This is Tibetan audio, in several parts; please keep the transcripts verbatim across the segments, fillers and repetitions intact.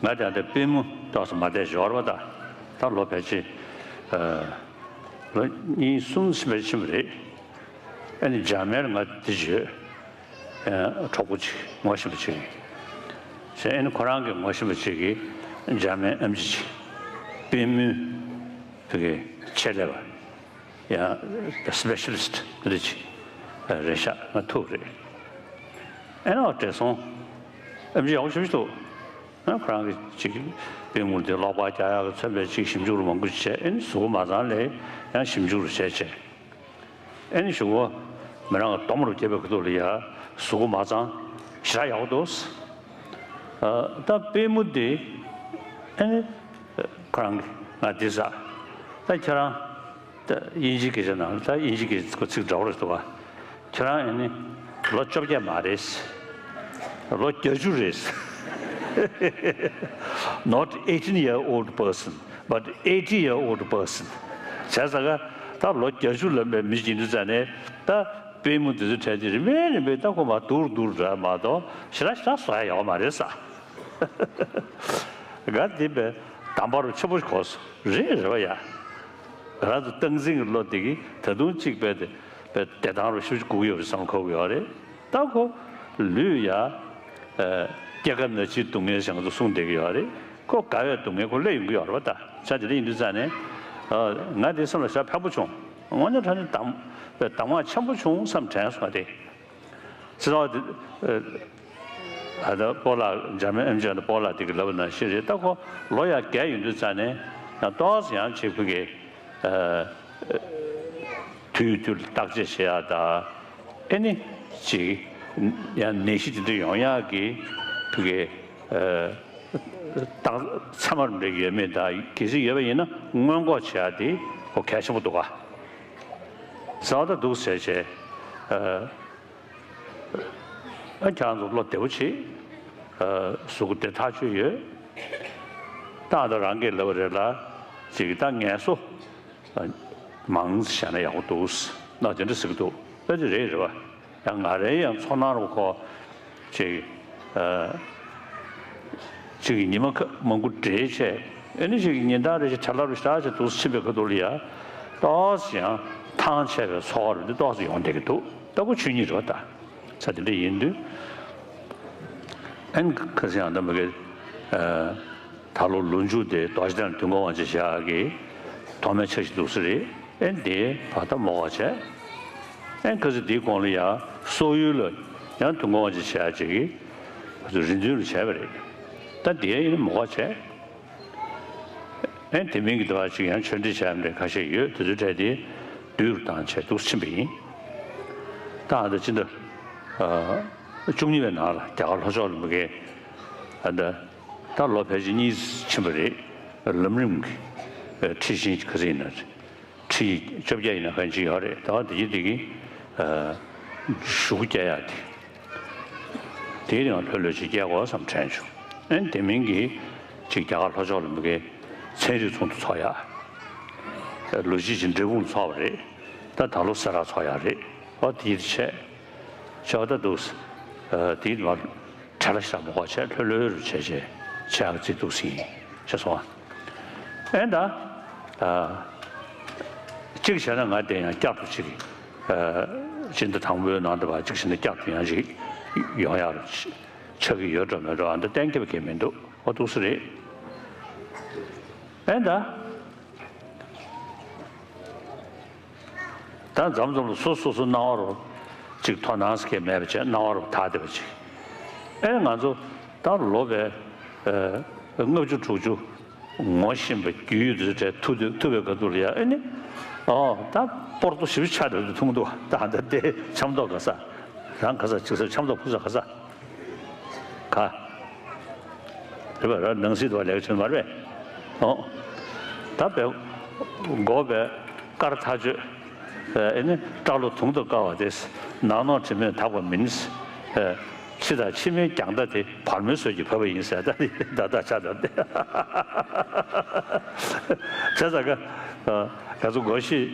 ང་དེ་ལྟར་པུས་མོ་ཏོག་ཙམ་མ་བདེ་ཞོར་བ་དང་། ད་ལོ་ཕལ་ཆེར་ཨ་ལོ་གཉིས་གསུམ་ཕལ་ཕྱིན་པ་རེད། ཨ་ནི་འཇར་མན་ལ་ང་འདི་བྱོས། ཨ་གྲོགས་པོ་ཅིག་ངོ་ཤེས་པ་ཅིག་ཡིན། ཨ་ནི་ཁོ་རང་གི་ངོ་ཤེས་པ་ཅིག་གིས་འཇར་མན་ཨེམ་ཆི་ཅིག་པུས་མོའི་བུ་གའི་ཆེད་ལས་པ། ཡང་སི་པེ་ཤ་ལི་སི་ཊི་འདི་འདྲ་ཅིག་རེད་ཤག་ང་ཐུག་རེད། ཨེ་ནོ་བགྲེས་སོང་། ཨེམ་ཆི་ཡག་པོ་ཞེ་པོ་ཅིག་འདུག་ཨ་ཁོ་རང་གིས་ཅིག་པུས་མོ་དེ་ལོག་པར་རྒྱག་ཡག་གི་མཚོན་པའི་ཅིག་ཞིབ་འཇུག་རུ་མང་པོ་ཞིག་བྱས། ཨེ་ནི་གཟུགས་པོ་མ་ཚང་ལ་ཡང་ཞིབ་འཇུག་རུ་བྱས་བྱས། ཨེ་ནི་གཞུག་གུ་མི་རང་གི་གདོང་རུ་བརྒྱབ་པའི་ཁ་ཐུག་ལ་ཡ་གཟུགས་པོ་མ་ཚང་ཞེ་དྲག་ཡག་པོ་འདུག་ཨ་ད་པུས་མོ་དེ་ཨེ་ནི་ཁོ་རང་གིས་ང་འདི་ཟ། ད་ཁྱེད་རང་ད་དབྱིན་ཇིའི་སྐད་ཆ་ནང་ད་དབྱིན་ཇིའི་སྐད་ཆ་ཚིག་འདྲ་བོ་རེད་འདུག་ག་ཁྱེད་རང་ཨེ་ནི་ལོ་བཅོ་བརྒྱད་མ་རེད། ལོ་བརྒྱད་ཅུ་རེད། Not eighteen year old person, but eighty year old person. བྱས་ཙང་ཀ་ད་ལོ་བརྒྱད་ཅུ་ལོན་པའི་མི་ཞིག་ཡིན་དུས་ཙང་ནས་ད་པུས་མོ་འདི་ཚོ་བྲལ་ཏེ་རིམ་པས་རིམ་པས་ད་ཁོ་མར་སྡུག་རུ་སྡུག་རུ་འགྲོ་ཡ་མ་གཏོགས་ཞེ་དྲག་ཞེ་དྲག་བཟོ་ཡ་ཡོད་མ་རེད་ས། ང་འདི་པའི་དམ་པ་རུ་ཆེན་པོ་ཞིག་གོ་སོང་། རེད་རེད་བ་ཡ། ང་རང་ཚོ་སྟངས་འཛིན་གྱི་བློ་དེ་གིས་ད་དུང་གཅིག་པའི་དེ་པའི་བདེ་ཐང་རུ་ཞེ་པོ་ཅིག་སྒུག་ཡོད་པའི་བསམ་བློ་འཁོར་གྱི་ཡོད་རེད། ད་ཁོ་ལུས་ཡ། ཨ་སྐྱེ་རྒ་ན་འཆིའི་སྡུག་བསྔལ་ཞེ་ང་ཚོ་གསུངས་བསྡད་ཀྱི་ཡོད་རེད། ཁོ་རྒ་བའི་སྡུག་བསྔལ་ཁོ་སླེབས་ཡོང་གི་ཡོད་རེད་བ། ད་ཆ་དེ་འདྲ་ཡིན་དུས་ཙང་ནས་ཨ་ང་དེ་སེམས་ལ་ཞེ་དྲག་ཕན་པོ་བྱུང་། དངོས་གནས་དྲང་གནས་གདམས་པའི་གདམས་ངག་ཆེན་པོ་བྱུང་བསམ་དྲན་སོང་ང་དེ། ཚེ་ཐོག་དེ་ཨ་ད་སྤོ་ལགས་འཇར་མན་ཨེམ་ཆི་ཡང་ད་སྤོ་ལགས་དེ་གི་ལབ་པ་ནང་བཞིན་རེད། ད་ཁོ་ལོ་ཡང་རྒས་ཡོང་དུས་ཙང་ནས་ཡང་ཏོག་ཙམ་ཡང་ཅིག་ཕ་གི་ཨ་དུས་དུས་ལ་བརྟག་དཔྱད་བྱེད་ཡག་དང་། ཨེ་ནི་ཅིག་ཡང་ནད་གཞི་དེ་འདྲ་ཡོང་ཡག་གི་ཕ་གི་ཨ་རྟགས་མཚན་མ་རེ་འདྲ་ཡོད་མེད་དང་། གལ་སྲིད་ཡོད་པ་ཡིན་ན་སྔོན་འགོག་བྱེད་ཡག་དེ་ཁོ་གལ་ཆེན་པོ་འདུག་ག་བཟའ་བ་ད་འདུག་ཟེར་བྱས། ཨ། ཨ་ཁྱེད་རང་ཚོ་བློ་བདེ་པོ་བྱེད། ཨ་གཟུགས་པོ་བདེ་ཐག་ཆོད་ཡོད། ད་ད་རང་གིས་ལབ་པ་རེད་ལ། ཅིག་ད་ངལ་གསོ་ཨ་མང་ཙམ་བྱས་ན་ཡག་པོ་འདུག་ན་དེ་འདྲ་ཟེར་གི་འདུག་ཨ་དེ་རེད་རེད་བ། ཡང་ང་རའི་ཡང་ཚོར་སྣང་རུ་ཁོ་ཅིག་ཨ་ཅིག་ཉི་མ་ཁ་མང་པོ་བསྡད་བྱས། ཨ་ནི་ཅིག་ཉིན་ལྟར་རེ་བཞིན་བྲེལ་བ་རུ་ཞེ་དྲག་ཅིག་འདུག་ཕྱིན་པའི་ཁ་ཐུག་ལ་ཡ་ཏོག་ཙམ་ཡང་ཐང་ཆད་པའི་ཚོར་བ་རུ་འདི་ཏོག་ཙམ་ཡོང་བསྡད་ཀྱི་འདུག་ད་ཁོ་ཆོས་ཉིད་རེད་བ། ད་ས་དེ་འདྲ་ཡིན་དུས། ཨན་ཁ་སང་ཡང་ད་མ་གི་ཨ་ད་ལོ་ལོ་མཇུག་དེ་རྡོ་རྗེ་གདན་དུས་འཁོར་དབང་ཆེན་ཞེས་ཡག་གི་ཐོག་མའི་ཆ་ཞིག་འདུག་ས་རེད། ཨན་དེ་བར་ཐག་མོ་བ་བྱས། ཨན་ཁ་སང་དེའི་གོང་ལ་ཡང་སོག་ཡུལ་ལ་ཡང་དུས་འཁོར་དབང་ཆེན་ཞེས་ཡག་ཅིག་གི་རེ་འདུན་རུ་བྱས་པ་རེད། ད་དེ་ཡང་ཡིན་ན་མོ་བ་བྱས། ཨེ་དེ་མིན་གྱི་འདུག་བ་ཅིག་ཡང་ཆོས་འབྲེལ་བྱས་མི་འདྲ་ཁ་ཤས་ཡོད། དེ་ཚོའི་གྲས་དེ་བསྡུས་རུ་བཏང་བྱས་འདུག་ཕྱིན་པ་ཡིན། ད་ཨ་ད་ཅི་འདྲ་ཨ་བཅུ་གཉིས་པའི་ནང་ལ་རྒྱ་གར་ལྷོ་ཕྱོགས་ལ་མ་གི་ཨ་ད་ད་ལོ་ཕལ་ཆེར་གཉིས་ཕྱིན་པ་རེད། ལམ་རིམ་གྱི་ཨ་ཁྲིད་ཤིང་ག་ཚོད་ཡིན་ན་རེད། ཁྲི་བཅོ་བརྒྱད་ཡིན་ན་གང་ཅི་ཡོད་རེད། ད་དེ་ཡི་དེ་གི་ཨ་གཞུག་སྐྱེལ་ཡག་དེ་དེའི་རིང་ལྷོད་ལྷོད་ཅིག་སྐྱེལ་དགོས་བསམ་དྲན་བྱུང་། ཨན་དེ་མིན་གྱི་ཅིག་རྒྱ་གར་ལྷོ་ཕྱོགས་ལ་མ་གི་ཚན་རིག་ཚོགས་འདུ་ཚོགས་ཡག་ལོ་གཅིག་ཅིག་འབྲས་སྤུངས་ཚོགས་པ་རེད། ད་ད་ལོ་སེ་ར་ཚོགས་ཡག་རེད། ཨོ་དེ་ཡི་ཆེད་ཆོག་ད་འདུག་ཨ་དེའི་མ། བྲེལ་བ་ཞེ་དྲག་མ་དགོས་བྱས་ལྷོད་ལྷོད་རུ་བྱས་བྱས་བྱས་ཨ་ཙི་འདུག་སྲིད་ཡིན་ཤེས་སོང་ཨ། ཨེ་ད། ཨ། གཅིག་བྱས་ན་ང་དེ་ཡང་བསྐྱར་དུ་གཅིག་ཨ། སྤྱི་ཟླ་དང་པོའི་ནང་དུ་བ་གཅིག་བྱས་ན་བསྐྱར་དུ་ཡང་ཅིག་ཡོང་ཡག་རུ་ཆགས་ཀྱི་ཡོད་འགྲོ་མེད་འགྲོ་ཨ་འདི་གཏན་འཁེལ་བ་གང་མི་འདུག་ཨོ་འདུག་སེ་རེད། ཨེ་ད། ད་མཚམས་མཚམས་ལ་སོ་སོ་སོ་སྣང་བ་རུ་ཅིག་དོ་སྣང་ཟེར་མཁན་མེད་པ་བྱས་སྣང་བ་རུ་དག་བསྡད་པ་ཅིག་ཨེ་ང་ཚོ་ད་ལོ་བའི་ཨ་ལྔ་བཅུ་དྲུག་ཅུ་ངོ་ཤེས་པའི་རྒྱུས་ཡོད་དུས་བྲལ་ཐུབ་ཐུབ་པའི་ཁ་ཐུག་ལ་ཡ་ཨེ་ནི་ཨོ་ད་སྤོར་ཏོ་ཞིབ་ཆ་འདྲ་དུ་མཐོང་འདུག་ད་ད་དེ་འཆམ་ཏོག་ག་ས་རང་ག་ས་ཅིག་ས་འཆམ་ཏོག་ཕུག་ས་ག་ས། ག་རེད་པ། ར་ནང་སྲིད་དུ་བ་ལེགས་ཆེན་མ་རེད་པས། ཨོ། ད་བས་མགོ་བས་དཀར་ཐག་ཆོད། ཨེ་ནི་སྐྲ་ལོ་དུང་དུ་དཀར་བ་དེ། ནག་ནོག་དྲི་མས་དག་པ་མིན། ཨེ། ཕྱི་དང་ཕྱི་མའི་རྒྱང་མཐའ་དེ་བར་མོའི་ཟོལ་གྱིས་བབས་པ་ཡིན་ཟེར་ད་ནི་ད་ལྟ་ཆ་ད་བས་ད་ས་ག་ག་ཚོ་མགོ་ཤེས།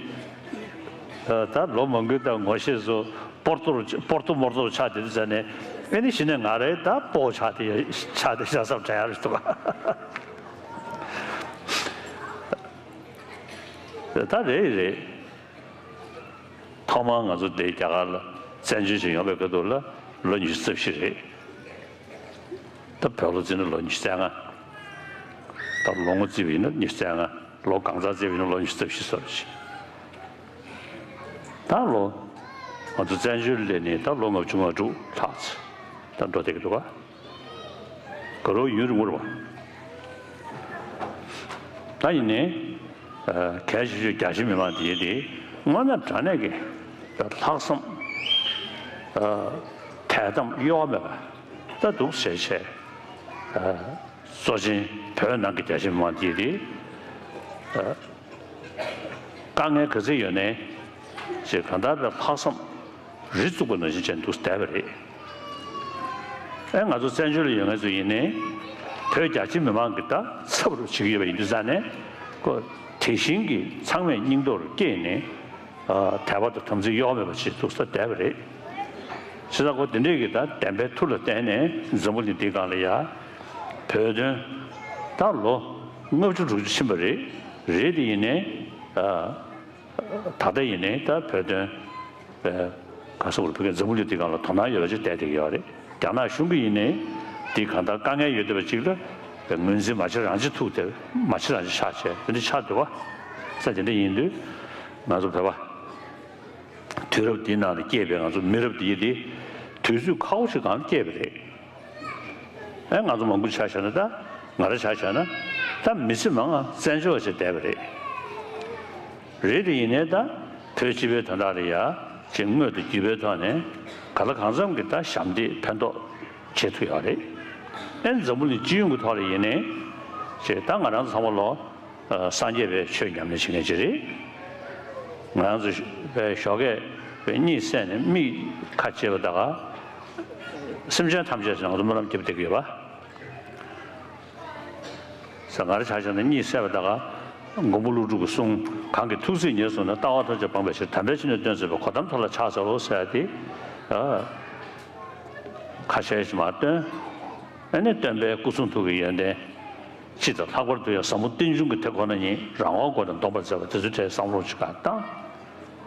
ད་ལོ་མང་པོའི་ད་ངོ་ཤེས་སུ་སྤོར་ཏོ་རུ་སྤོར་ཏོ་མོར་ཏོ་རུ་ཆགས་བསྡད་དུས་ཙ་ནས་ ཨེ་ནི་གཞི་ནས་ང་རའི་ད་སྤོ་ཆགས་ཏེ་ཆགས་ཏེ་ཤ་ཚ་དྲན་ཡ་རེད་འདུག་ག་ད་རེད་རེད། ཐོག་མར་ང་ཚོ་འདི་རྒྱ་གར་ལ་བཙན་བྱོལ་ཞིག་ཡོང་བའི་སྐབས་དུས་ལ་ལོ་ཉི་ཤུ་རྩ་བཞི་རེད། ད་བོད་ལོ་བརྩིས་ན་ལོ་ཉི་ཤུ་རྩ་ལྔ། ད་ལོ་ངོ་བརྩིས་པ་ཡིན་ན་ཉི་ཤུ་རྩ་ལྔ། ལོ་གང་ཚང་བརྩིས་པ་ཡིན་ན་ལོ་ཉི་ཤུ་རྩ་བཞི་སོ་རེད། ད་ལོ་ང་ཚོ་བཙན་བྱོལ་སླེབས་ནས་ད་ལོ་ལྔ་བཅུ་ང་དྲུག་ལྷག་ཙམ་ད་འགྲོ་བསྡད་ཀྱི་འདུག་ག་དགའ་རབ་ཡུན་རིང་པོ་རེད་པ། ད་ཡིན་ནའི་གལ་ཆེ་ཤོས་རྒྱ་ཆེ་མི་མང་དེ་དེ་དངོས་གནས་དྲང་གནས་ཀྱི་ལྷག་བསམ་དད་དམ་གཡོ་བ་མེད་པ་ད་འདུག་ཟེར་བྱས། གཙོ་ཆེན་བོད་ནང་གི་རྒྱ་ཆེ་མི་མང་དེ་དེ་དཀའ་ངལ་ག་ཚོད་ཡོད་ནའི་ཞེས་གང་ལྟར་ལྷག་བསམ་རི་བཙུགས་པ་ནང་བཞིན་བྱས་འདུག་བསྡད་པ་རེད། ཨེ་ང་ཚོ་བཙན་བྱོལ་ལ་ཡོད་མཁན་ཚོ་ཡིན་ནའི་བོད་རྒྱ་ཆེ་མི་མང་གི་ད་ཚབ་རུ་བྱེད་ཀྱི་ཡོད་པ་ཡིན་དུས་ཙང་ནས་ཁོ་དེ་བཞིན་གྱི་ཚང་མས་སྙིང་སྟོབས་སྐྱེས་ནས་དད་པ་དང་དམ་ཚིག་གཡོ་མེད་པ་བྱེད་ཐུབ་ས་བསྡད་པ་རེད། བྱས་ཙང་ཁོ་དེ་འདྲས་ཀྱི་ད་བདེན་པའི་མཐུ་ལ་བརྟེན་ནས་འཛམ་བུ་གླིང་འདིའི་སྒང་ལ་ཡ་བོད་དོན་ད་ལོ་ལྔ་བཅུ་དྲུག་ཅུ་ཕྱིན་པ་རེད། རེད་དེ་ཡིན་ནའི་ད་ལྟ་ཡིན་ནའི་ད་བོད་དོན་ག་ས་བར་བོད་ཀྱི་འཛམ་བུ་གླིང་འདིའི་སྒང་ལ་དོ་སྣང་ཡོད་པ་ཅིག་བསྡད་བསྡད་ཀྱི་ཡོད་རེད། རྒྱ་ནག་གཞུང་གིས་ཡིན་ནའི་འདི་གང་ལྟར་དཀའ་ངལ་ཡོད་བསྡད་པ་ཅིག་ལ་ངོས་འཛིན་མ་བྱེད་རང་བྱེད་ཐུག་སྟེ་མ་བྱེད་རང་བྱེད་ཆགས་བྱས་དེ་འདྲ་ཆགས་འདུག་བ། ས་དེ་འདྲ་ཡིན་དུས་ང་ཚོ་བོད་པ་དུས་རབས་འདིའི་ནང་ལ་སྐྱེས་པའི་ང་ཚོ་མི་རབས་འདི་ཡི་དེ་དུས་ཚོད་ཁག་པོ་ཞིག་སྒང་ལ་སྐྱེས་པ་རེད། ཨེ་ང་ཚོ་མང་པོ་ཆ་བཞག་ན་ད་ང་རང་ཆ་བཞག་ན་ད་མི་ཚེ་མང་ང་བཙན་བྱོལ་བ་ཞིག་བསྡད་པ་རེད། རེད་དེ་ཡིན་ནའི་ད་བོད་སྤྱི་པའི་དོན་དག་ལ་ཡ་ཅིག་དངོས་དང་བརྒྱུད་པའི་ཐོག་ནས་གང་ལ་གང་འཚམ་གྱི་ད་ཞབས་འདེགས་ཕན་ཐོགས་བྱེད་ཐུབ་ཡོད་རེད། ཨེ་འཛམ་བུ་གླིང་སྤྱི་ཡོངས་ཀྱི་ཐོག་ལ་ཡིན་ནའི་ཅིག་ད་ང་རང་ཚོ་ཚང་མ་ལོ་སངས་རྒྱས་པའི་ཆོས་ཉམས་ལེན་བྱེད་མཁན་ཅིག་རེད། ང་རང་ཚོ་བའི་ཞོགས་ཀས་བའི་གཉིད་སད་ནས་མིག་ཁ་ཕྱེ་བ་ད་ག་སེམས་ཅན་ཐམས་ཅད་ཀྱི་ནང་དུ་སྨོན་ལམ་རྒྱབ་བསྡད་ཀྱི་ཡོད་པ། ས་ང་རང་ཆ་བཞག་ན་གཉིད་སད་པ་ད་ག་མགོན་པོ་ཀླུ་སྒྲུབ་ཀྱི་གསུང་གང་གི་ཐུགས་སྲས་ཉེར་བཟུང་ནས་ལྟ་བ་ཐམས་ཅད་སྤངས་པའི་ཕྱིར་དམ་པའི་ཆོས་ནི་སྟོན་མཛད་པ་གོ་ཏམ་ཐོབ་ལ་ཕྱག་འཚལ་ལོ་ཟེར་ཏེ། ཁ་ཤས་ཤིག་མར་བཏོན། ཨ་ནི་སྟོན་པའི་སྐུ་གསུང་ཐུགས་ཀྱི་ཡོན་ཏན། སྤྱི་དང་ལྷག་པར་དུ་ཡང་ཟབ་མོ་རྟེན་འབྱུང་གི་དེ་ཁོ་ན་ཉིད་རང་དབང་སྒོ་ནས་འདོམས་པར་མཛད་པ་དེ་ཚོའི་གྲས་བསམ་བློ་ཅིག་གང་བཏང་།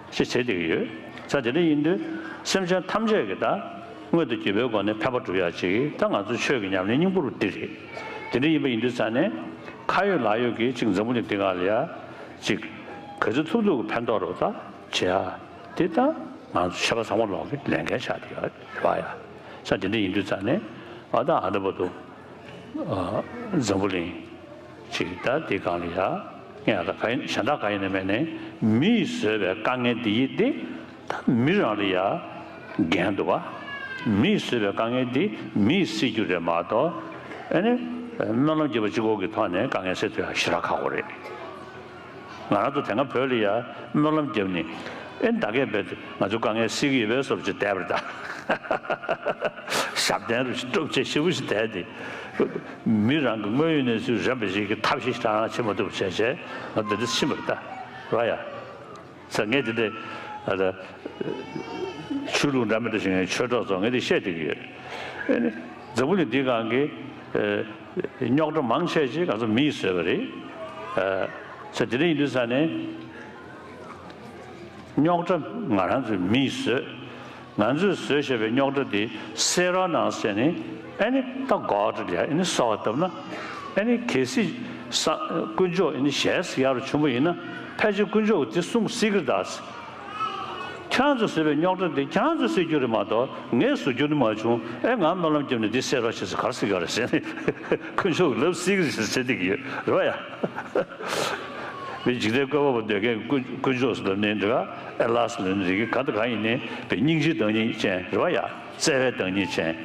ཞེས་བྱེད་བསྡད་ཀྱི་ཡོད། ས་དེ་འདྲ་ཡིན་དུས་སེམས་ཅན་ཐམས་ཅད་ཀྱི་ད་དངོས་དང་བརྒྱུད་པའི་སྒོ་ནས་ཕན་པ་སྒྲུབ་ཡག་ཅིག་ད་ང་ཚོའི་ཆོས་ཀྱི་ཉམས་ལེན་སྙིང་པོ་རུ་འདི་རེད། དེ་འདྲ་ཡིན་པ་ཡིན་དུས་ས་ནས་ཁ་ཡོད་ལག་ཡོད་ཀྱིས་ཅིག་འཛམ་བུ་གླིང་འདི་སྒང་ལ་ཡ་ཅིག་ག་ཚོད་ཐུབ་ཐུབ་ཀྱི་ཕན་ཐོགས་རུ་ད་བྱེད་ཡ་དེ་ད་ང་ཚོ་ཆོལ་ཁ་ཚང་མ་ལོག་གི་ལས་འགན་ཆགས་བསྡད་ཡོད་རེད་བ་ཡ། ས་དེ་འདྲ་ཡིན་དུས་ས་ནས་ཨ་ད་ཨ་ད་བར་དུ་འཛམ་བུ་གླིང་ཅིག་ད་དེ་སྒང་ལ་ཡ་ངས་ད་ག་ཡིན་གཞན་དག་ག་ཡིན་ན་མེད་ནས་མིས་བཟོས་པའི་དཀའ་ངལ་འདི་ཡིས་ཏེ་ད་མི་རང་ལ་ཡ་འགན་འདུག་བ། མིས་བཟོས་པའི་དཀའ་ངལ་འདི་མིས་སེལ་རྒྱུ་རེད་མ་གཏོགས་ཨ་ནི་སྨོན་ལམ་རྒྱབ་པ་གཅིག་པོ་གི་ཐོག་ནས་དཀའ་ངལ་སེལ་ཐུབ་ཡ་ཞེ་དྲག་ཁག་པོ་རེད། ང་རང་ཚོ་དེ་སྔ་བོད་ལ་ཡ་སྨོན་ལམ་བརྒྱབ་ནས་ཨེ་ད་གས་རྦད་དེ་ང་ཚོ་དཀའ་ངལ་སེལ་གྱི་ཡོད་པའི་བཟོ་ཅིག་བསྡད་པ་རེད་ད། ཞབས་བརྟན་རུ་ཞིག་སྒྲུབ་བྱེད་ཞེ་པོ་ཞིག་བསྡད་དེ། མི་རང་གི་དངོས་ཡོད་གནས་ཚུལ་རན་པ་ཞིག་གི་ཐབས་ཤེས་ཤིག་རང་རང་བྱེད་མ་ཐུབ་བྱས་བྱས་ང་འདི་འདྲ་ཕྱིན་པ་རེད་ད། རེད་བ་ཡ། ས་ངས་དེ་འདྲའི་ཨ་ད་ཆོས་ལུགས་འདྲ་མི་འདྲ་ཞིག་ངའི་ཆོས་གྲོགས་ཚོ་ངས་དེ་བཤད་བསྡད་ཀྱི་ཡོད། ཨ་ནི་འཛམ་བུ་གླིང་འདིའི་སྒང་གི་རྙོག་དྲ་མང་ཆེ་ཅིག་ང་ཚོ་མིས་བཟོས་པ་རེད། ས་དེ་འདྲ་ཡིན་དུས་ས་ནས་རྙོག་དྲ་ང་རང་ཚོས་མིས་བཟོས། ང་ཚོས་བཟོས་བཞག་པའི་རྙོག་དྲ་དེ་སེལ་རོགས་གནང་ཟེར་ནས་ཨ་ནི་ད་གོ་ཏྲ་ལ་ཨ་ནི་གསོལ་བ་བཏབ་ན་ཨ་ནི་གལ་སྲིད་ས་དཀོན་མཆོག་ཨ་ནི་ཞལ་གཟིགས་ཡག་རུ་བྱུང་བ་ཡིན་ན་ཕལ་ཆེར་དཀོན་མཆོག་གིས་དེ་གསུང་སྲིད་ཀྱི་རེད་ད། ཁྱེད་རང་ཚོས་བཟོས་པའི་རྙོག་དྲ་དེ་ཁྱེད་རང་ཚོས་སེལ་རྒྱུ་རེད་མ་གཏོགས་ངས་བཟོ་རྒྱུ་ནི་མ་བྱུང་། ཨེ་ང་སྨོན་ལམ་བརྒྱབ་ནས་འདི་སེལ་རོགས་བྱེད་ཟེར་ག་རེ་ཟེར་གྱི་ཡོད་རེད་ཟེར་ནས་དཀོན་མཆོག་གིས་ལབ་སྲིད་ཀྱི་རེད་ཟེར་བྱེད་བསྡད་ཀྱི་ཡོད་རེད་བ་ཡ། བའི་འཇིག་རྟེན་བཀོད་པ་པོ་འདོད་མཁན་དཀོན་དཀོན་མཆོག་ཟེར་ལབ་ནའི་འདྲ་ག་ཨེ་ལ་ཟེར་ལབ་ནའི་འདྲ་ག་གང་དང་གང་ཡིན་ནའི་བའི་སྙིང་རྗེའི་བདག་ཉིད་ཅན་རེད་བ་ཡ། བརྩེ་བའི་བདག་ཉིད་ཅན།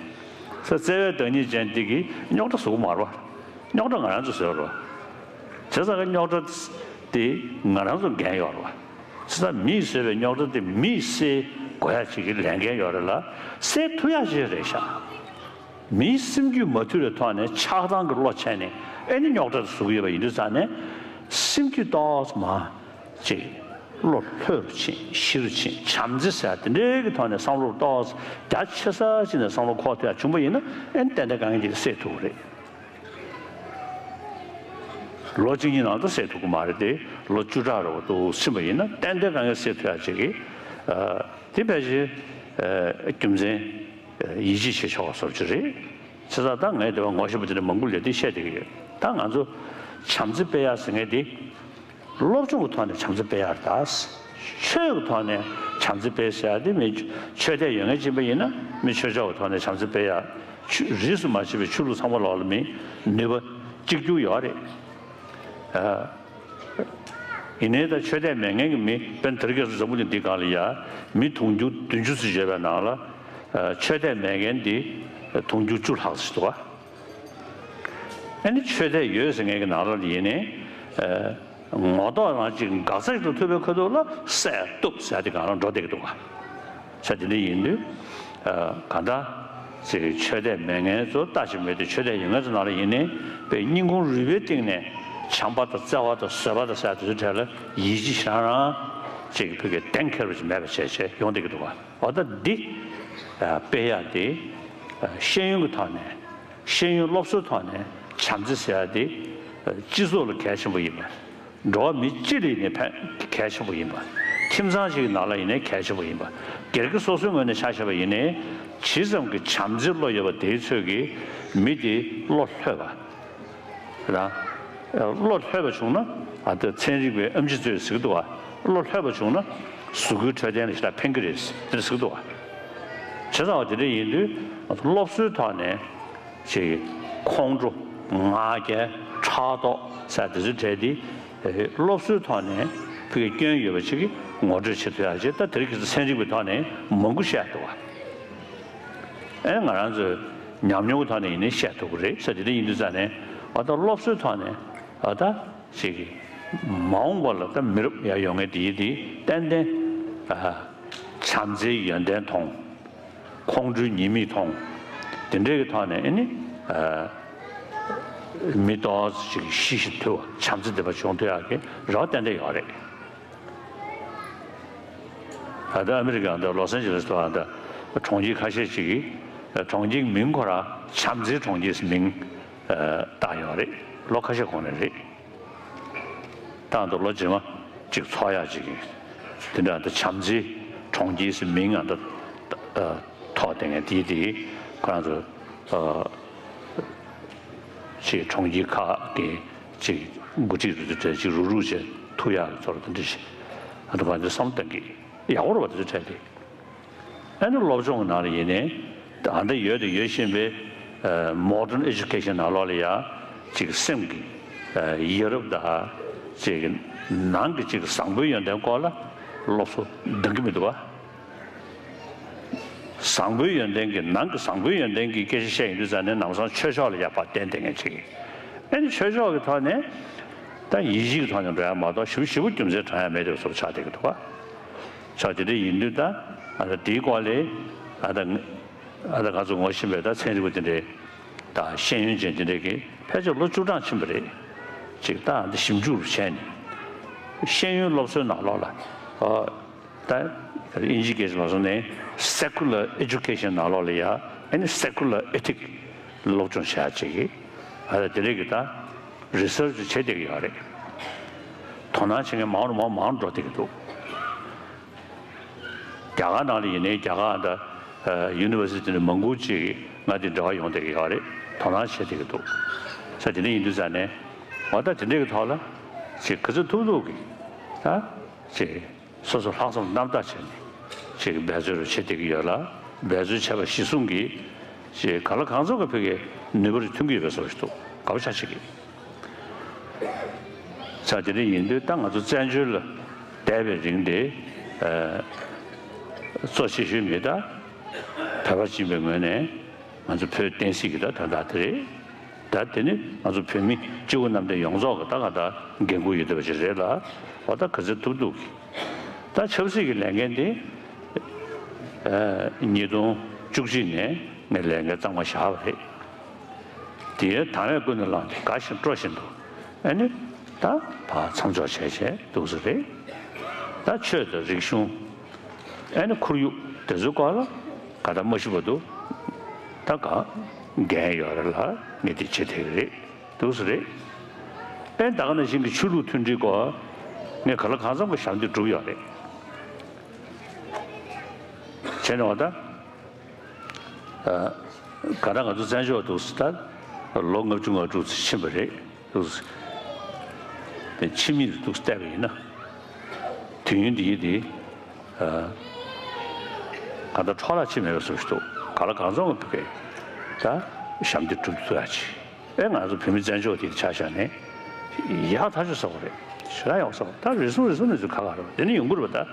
ས་བརྩེ་བའི་བདག་ཉིད་ཅན་འདི་གིས་རྙོག་དྲ་བཟོ་གི་མ་རེད་བ། རྙོག་དྲ་ང་རང་ཚོས་བཟོས་རེད་བ། བྱས་ཙང་གི་རྙོག་དྲ་དེ་ང་རང་ཚོ་འགན་ཡོད་རེད་བ། བྱས་ཙང་མིས་བཟོས་པའི་རྙོག་དྲ་དེ་མིས་སེལ་དགོས་ཡ་ཅིག་གི་ལས་འགན་ཡོད་རེད་ལ་སེལ་ཐུབ་ཡ་ཅིག་རེད་ཤག་མིའི་སེམས་རྒྱུད་མ་དུལ་བའི་ཐོག་ནས་ཆགས་སྡང་གི་བློ་ཆེ་ནས་ཨེ་ནི་རྙོག་དྲ་དེ་བཟོ་གི་ཡོད་པ་ཡིན་དུས་ཙང་ནས་སེམས་རྒྱུད་ཏོག་ཙམ་མ་ཅིག་ བློ་ལྷོད་རུ་ཕྱིན། ཞི་རུ་ཕྱིན། བྱམས་བརྩེ་ཟེར་དེ་འདྲའི་གི་ཐོག་ནས་བསམ་བློ་ཏོག་ཙམ་རྒྱ་ཆེ་ས་ཅིག་ནས་བསམ་བློ་འཁོར་ཐུབ་ཡ་བྱུང་པ་ཡིན་ན། ཨེ་ནི་ཏན་ཏན་དཀའ་ངལ་འདི་སེལ་ཐུབ་ཀྱི་རེད། ལོ་གཅིག་གཉིས་ནང་དུ་སེལ་ཐུབ་ཀྱི་མ་རེད་དེ། ལོ་བཅུ་ཕྲག་རེ་བ་དུ་ཕྱིན་པ་ཡིན་ན་ཏན་ཏན་དཀའ་ངལ་སེལ་ཐུབ་ཡ་ཅིག་གི་ཨ་དེ་ཕལ་ཆེར་ཨ་རྒྱུ་མཚན་ཡིད་ཆེས་བྱེད་ཆོག་པ་བཟོ་ཅིག་རེད། བྱས་ཙང་ད་ངས་དེ་བ་ངོ་ཤེས་པ་དེ་འདྲ་མང་པོ་ལས་དེ་བཤད་བསྡད་ཀྱི་ཡོད། ད་ང་ཚོ་བྱམས་བརྩེ་སྤེལ་ཡག་ཟེར་མཁན་དེ་སློབ་སྦྱོང་གི་ཐོག་ནས་བྱམས་བརྩེ་སྤེལ་ཡག་རེད་ད། ཆོས་ཀྱི་ཐོག་ནས་བྱམས་བརྩེ་སྤེལ་ཟེར་ཡག་དེ་མི་ཆོས་དད་ཡོད་མཁན་ཅིག་ཡིན་པ་ཡིན་ན། མི་ཆོས་ཕྱོགས་ཀྱི་ཐོག་ནས་བྱམས་བརྩེ་སྤེལ་ཡག་ཆོས་རིས་སུ་མ་ཆད་པའི་ཆོས་ལུགས་ཚང་མ་ལོག་ལ་མི་ནུས་པ་གཅིག་གྱུར་ཡོད་རེད། ཨ། ཡིན་ནའི་ད་ཆོས་དད་མེད་མཁན་གྱི་མི་དཔེར་ན་དེ་རིང་ཁ་སང་འཛམ་བུ་གླིང་འདིའི་སྒང་ལ་ཡ་མི་དུང་ཕྱུར་བདུན་ཅུ་ཙམ་ཡོད་པའི་ནང་ལ། ཨ། ཆོས་དད་མེད་མཁན་འདི་དུང་ཕྱུར་བཅུ་ལྷག་ཙམ་འདུག་ག་ཨ་ནི་ཆོས་དད་ཡོད་ཟེར་མཁན་གྱི་ནང་ལོགས་ལ་ཡིན་ནའི། ཨ། ངོ་ཐོག་རང་གཅིག་འགག་རྩ་ཞིག་ཏུ་ཐུག་པའི་ཁ་ཐུག་ལ་བསད་གཏུབ་ཟེར་དེ་གང་རང་འགྲོ་བསྡད་ཀྱི་འདུག་ག་ས་དེ་འདྲ་ཡིན་དུས། ཨ། གང་ལྟར་ཅིག་ཆོས་དད་མེད་མཁན་ཚོ་ལྟ་ཞིག་མེད་དུས་ཆོས་དད་ཡོད་མཁན་ཚོ་ནང་ལ་ཡིན་ནའི་དཔེ་སྙིང་ཁུང་རུས་པའི་གཏིང་ནས་བྱམས་པ་དང་བརྩེ་བ་དང་བཟོད་པ་དང་ཟེར་དེ་ཚོའི་གྲས་ལ་ཡིད་ཆེས་ཞེ་དྲག་རང་ཅིག་ཕ་གིར་གཏན་འཁེལ་བ་ཅིག་མེད་པ་བྱས་བྱས་ཡོང་བསྡད་ཀྱི་འདུག་ག་འོ་ད་འདི་ཨ་སྤེལ་ཡག་དེ་ཨ་ཤེས་ཡོན་གྱི་ཐོག་ནས། ཤེས་ཡོན་སློབ་གསོའི་ཐོག་ནས་བྱམས་བརྩེ་ཟེར་ཡག་དེ་ཨ་སྤྱི་ཚོགས་ལ་གལ་ཆེན་པོ་ཡིན་པ། འགྲོ་བ་མི་སྤྱི་ལ་ཡིན་ནའི་ཕན་གལ་ཆེན་པོ་ཡིན་པ། ཁྱིམ་ཚང་ཞིག་གི་ནང་ལ་ཡིན་ནའི་གལ་ཆེན་པོ་ཡིན་པ། སྒེར་གྱི་སོ་སོའི་ངོས་ནས་ཆ་བཞག་པ་ཡིན་ནའི། ཇི་ཙམ་གྱི་བྱམས་བརྩེའི་བློ་ཡོད་པ་དེའི་ཚོད་ཀྱིས་མི་དེ་བློ་ལྷོད་པ། རང་། བློ་ལྷོད་པ་བྱུང་ན། ཨ་ད་ཚན་རིག་པའི་ཨེམ་ཆི་ཚོས་ཟེར་གྱི་འདུག་བ། བློ་ལྷོད་པ་བྱུང་ན་གཟུགས་པོའི་འཕྲོད་བསྟེན་ལ་ཞེ་དྲག་ཕན་གྱི་རེད་དེ་འདྲ་ཟེར་གྱི་འདུག་བ། བྱས་ཙང་བ་དེ་འདྲ་ཡིན་དུས་སློབ་གསོའི་ཐོག་ནས་ཅིག་ཁོང་ཁྲོ། ང་རྒྱལ། ཕྲག་དོག་ཟེར་དེ་ཚོའི་གྲས་དེ་སློབ་གསོའི་ཐོག་ནས་ཕ་གི་སྐྱོན་ཡོད་པ་ཅིག་གི་ངོ་སྤྲོད་བྱེད་ཐུབ་ཡག་ཅིག་ད་དེ་རིང་ཁ་སང་ཚན་རིག་པའི་ཐོག་ནས་མང་པོ་བཤད་འདུག་བ། ཨེ་ང་རང་ཚོའི་ཉམས་མྱོང་གི་ཐོག་ནས་ཡིན་ནའི་བཤད་ཐུབ་ཀྱི་རེད་ཟེར། དེ་འདྲ་ཡིན་དུས་ཙང་ནས་ཨ་ད་སློབ་གསོའི་ཐོག་ནས་ཨ་ད་ཅིག་མ་འོངས་པ་ལ་ད་མི་རབས་ཡར་ཡོང་མཁན་དེ་ཡིན་དེ་ཏན་ཏན་ཨ་བྱམས་བརྩེའི་ཡོན་ཏན་མཐོང་། ཁོང་ཁྲོའི་ཉེས་དམིགས་མཐོང་། དེ་འདྲའི་གི་ཐོག་ནས་ཨ་ནི་ཨ་མི་ཏོག་ཙམ་ཅིག་ཤི་ཞིག་ཐུབ་པ། བྱམས་བརྩེ་ལྡན་པ་བྱུང་ཐུབ་ཡག་གི་རེ་བ་ཏན་ཏན་ཡོད་རེད། ད་ལྟ་ཨ་མི་རི་ཀའི་འདི་ལོ་སན་ཇི་ལེས་དུ་ཨ་ད་གྲོང་ཁྱེར་ཁ་ཤས་ཅིག་གིས་གྲོང་ཁྱེར་མིང་ཁོ་རང་བྱམས་བརྩེའི་གྲོང་ཁྱེར་ཟེར་མིང་བཏགས་ཡོད་རེད། ལོ་ཁ་ཤས་གོང་ནས་རེད། ད་ཨ་ད་ལོ་རྗེས་མ་ཅིག་ཚོགས་ཡག་ཅིག་ཡིན། དེ་འདྲ་ཨ་ད་བྱམས་བརྩེའི་གྲོང་ཁྱེར་ཟེར་མིང་ཨ་ད་ཐོགས་བསྡད་མཁན་དེ་དེ་ཁོ་རང་ཚོ་ཅིག་གྲོང་ཁྱེར་ཁག་གི་ཅིག་འགོ་ཁྲིད་རུ་དེ་གྲས་ཅིག་རུག་རུག་བྱས་ཐུག་ཡག་གི་ཚོར་དེ་འདྲ་ཞིག་ཨ་ད་བ་འདི་བསམ་བཏང་གི་ཡག་པོ་རེད་བ། དེ་ཚོ་འཕྲད་དེ། ཨ་ནི་སློབ་སྦྱོང་གི་ནང་ལ་ཡིན་ནའི་ད་ལྟ་ཡོད་དང་ཡོད་བཞིན་པའི་ཨ་modern education་ནང་ལོགས་ལ་ཡ་ཅིག་སེམས་ཀྱི་ཨ་ཡ་རབས་དང་ཅིག་ནང་གི་ཅིག་བཟང་པོའི་ཡོན་ཏན་སྐོར་ལ་སློབ་གསོ་འདང་གི་མི་འདུག་བ། བཟང་པོའི་ཡོན་ཏན་གྱི་ནང་གི་བཟང་པོའི་ཡོན་ཏན་གྱི་སྐད་ཆ་བཤད་ཡོང་དུས་ཙང་ནས་ནམ་སང་ཆོས་ཕྱོགས་ལ་ཡ་ཕར་བརྟེན་བསྡད་མཁན་ཅིག་ཨ་ནི་ཆོས་ཕྱོགས་ཀྱི་ཐོག་ནས་ད་ཡིད་ཆེས་ཀྱི་ཐོག་ནས་འགྲོ་ཡ་མ་གཏོགས་ཞེ་པོ་ཞེ་པོ་རྒྱུ་མཚན་དྲང་ཡ་མེད་དེ་བཟོ་ཆགས་བསྡད་ཀྱི་འདུག་བ། ཆ་དེ་འདྲ་ཡིན་དུས་ད་ཨ་ད་དེའི་སྐོར་ལས་ཨ་ད་ཨ་ད་ང་ཚོ་ངོ་ཤེས་པའི་ད་ཚན་རིག་པ་དེ་འདྲས་དང་ཤེས་ཡོན་ཅན་དེ་འདྲས་ཀྱིས་ཕལ་ཆེར་ལོ་བཅུ་གྲངས་ཕྱིན་པ་རེད། ཅིག་ད་ཨ་ད་ཞིབ་འཇུག་བྱས་ནས་ཤེས་ཡོན་སློབ་གསོའི་ནང་ལོགས་ལ་ཨ་ད་དབྱིན་ཇིའི་སྐད་ཆ་ལ་སོང་ནས་secular education་ནང་ལོགས་ལ་ཡ་ཨ་ནི་secular ethic་སློབ་སྦྱོང་བྱེད་ཡ་ཅིག་གིས་ཨ་ད་དེ་འདྲས་ཀྱི་ད་research་བྱེད་བསྡད་ཀྱི་ཡོད་རེད། དོ་སྣང་བྱེད་མཁན་མང་རུ་མང་མང་རུ་འགྲོ་བསྡད་ཀྱི་འདུག་རྒྱ་གར་ནང་ལ་ཡིན་ནའི་རྒྱ་གར་ད་ཨ་university་ནས་མང་པོ་ཅིག་ང་དེ་འབྲེལ་བ་ཡོང་བསྡད་ཀྱི་ཡོད་རེད། དོ་སྣང་བྱེད་བསྡད་ཀྱི་འདུག་ས་དེ་འདྲ་ཡིན་དུས་ཙང་ནས་འོ་ད་དེ་འདྲའི་གི་ཐོག་ལ་ཅིག་ག་ཚོད་ཐུབ་ཐུབ་ཀྱིས་ད་ཅིག་སོ་སོ་ལྷག་བསམ་རྣམ་དག་བྱས་ནས་ཅིག་འབད་རྩོལ་རུ་བྱེད་བསྡད་ཀྱི་ཡོད་ལ། འབད་རྩོལ་བྱས་པ་གཞི་བཟུང་གིས་ཅིག་གང་ལ་གང་འཚམ་གྱི་ཕ་གིའི་ནུས་པ་རེ་ཐོན་གྱི་ཡོད་པའི་བཟོ་ཞིག་འདུག་དགའ་པོ་ཆགས་ཤིག་གིས། ས་དེ་འདྲ་ཡིན་དུས་ད་ང་ཚོ་བཙན་བྱོལ་ལ་བསྡད་པའི་རིང་དེ་ཨ་གཙོ་ཆེ་ཤོས་མི་ད་བོད་པ་ཡིན་པའི་ངོས་ནས་ང་ཚོ་བོད་བསྟན་སྲིད་ཀྱི་ད་དོན་དག་དེ་རེད། ད་དེ་ནི་ང་ཚོ་བོད་མི་སྤྱི་བོ་གནམ་བསྟན་ཡོངས་རྫོགས་ཀྱི་ད་ག་ད་འགན་ཁུར་ཡོད་བསྡད་པ་ཞིག་རེད་ལ། འོ་ད་ག་ཚོད་ཐུབ་ཐུབ་ཀྱིས་ད་ཆབ་སྲིད་ཀྱི་ལས་འགན་དེ་ཨ་ཉིས་སྟོང་བཅུ་གཅིག་ནས་ངས་ལས་འགན་གཙང་མ་བཞག་པ་རེད། དེའི་དང་བས་ཀུན་ནས་བསླངས་ཏེ་དགའ་བཞིན་སྤྲོ་བཞིན་དུ་ཨ་ནི་ད་ཕར་མཚམས་འཇོག་བྱས་བྱས་འདུག་ས་རེད། ད་ཆོས་དང་རིག་གཞུང་། ཨེ་ནི་ཁོར་ཡུག་དེ་ཚོའི་སྐོར་ལ་ག་ད་མ་ཤི་བར་དུ་ད་ག་འགན་ཡོད་རེད་ལ། ངས་དེ་བྱེད་བསྡད་ཀྱི་རེད། འདུག་སེ་རེད། ཨེ་ད་ག་ནང་བཞིན་གྱི་ཆོས་ལུགས་མཐུན་སྒྲིལ་སྐོར་ངས་གང་ལ་གང་འཚམ་གྱི་ཞབས་འདེགས་བསྒྲུབས་ཡོད་རེད། བྱས་ནས་འོ་ད། ག་ད་ང་ཚོ་བཙན་བྱོལ་འདུག་སེ་ད་ལོ་ལྔ་བཅུ་ང་དྲུག་ཙམ་ཕྱིན་པ་རེད། འདུག་སེ་དེ་ཕྱི་མིག་འདུག་སེ་བལྟས་པ་ཡིན་ན། དུས་ཡུན་འདི་ཡིན་དེ། གང་ལྟར་འཕྲོ་བརླག་ཕྱིན་མེད་པ་བཟོ་ཞིག་འདུག་ག་ལ་གང་འཚམ་གྱི་ཕ་གིར་ད་ཞབས་འདེགས་བསྒྲུབ་ཐུབ་ཡ་ཆེ། ཨེ་ང་ཚོ་བོད་མི་བཙན་བྱོལ་དེ་ཆ་བཞག་ནས་ཡག་ཐག་ཆོད་ཟེར་བ་རེད། ཞེ་དྲག་ཡག་ཟེར་བ། ད་རེ་ཟུང་རེ་ཟུང་ནས་ཚུར་ཁ་ཁ་རེད་བ། དེ་ནི་ཡོང་གི་རེད་བ། ད་